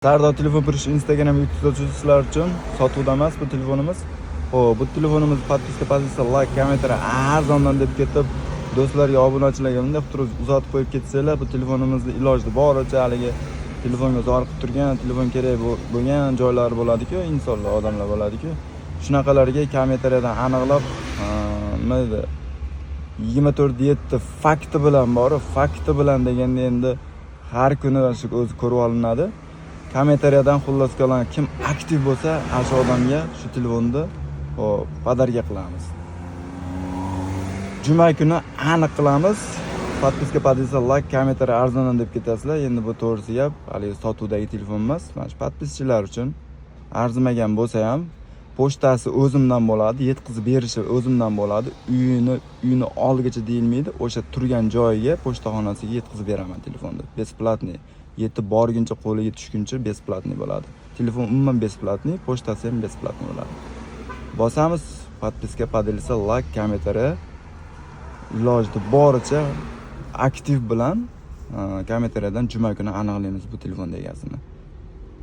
Sardor telefon purish Instagram, YouTube kuzatuvchilar uchun sotuvda emas bu telefonimiz. Xo'p, bu telefonimiz подписка, позиция, лайк, комментарий arzondan deb ketib, do'stlarga, obunachilarga bunday qilib turib uzatib qo'yib ketsanglar, bu telefonimizni iloji boricha haligi telefonga zoriqib turgan, telefon kerak bo'lgan joylari bo'ladi-ku, insonlar, odamlar bo'ladi-ku. Shunaqalarga kommentariyadan aniqlab, nima edi? 24/7 fakti bilan borib, fakti bilan deganda endi har kuni shu o'zi ko'rib olinadi. Kommentariyadan xullas kalom kim aktiv bo'lsa, ana shu odamga shu telefonni, hop, подарка qilamiz. Juma kuni aniq qilamiz. Подписка, позиция, лайк, комментарий arzondan deb ketasizlar. Endi bu to'g'risi gap, haligi sotuvdagi telefon emas. Mana shu подписчи lar uchun arzimagan bo'lsa ham, pochtasi o'zimdan bo'ladi, yetkazib berishi o'zimdan bo'ladi. Uyini oldigacha deyilmaydi, o'sha turgan joyiga, pochtaxonasiga yetkazib beraman telefonni. Бесплатный. Yetib borguncha, qo'liga tushguncha бесплатный bo'ladi. Telefon umuman бесплатный, pochtasi ham бесплатный bo'ladi. Bosamiz подписка, поделиться, лайк, комментарий. Iloji boricha aktiv bilan kommentariyadan juma kuni aniqlaymiz bu telefonni egasini.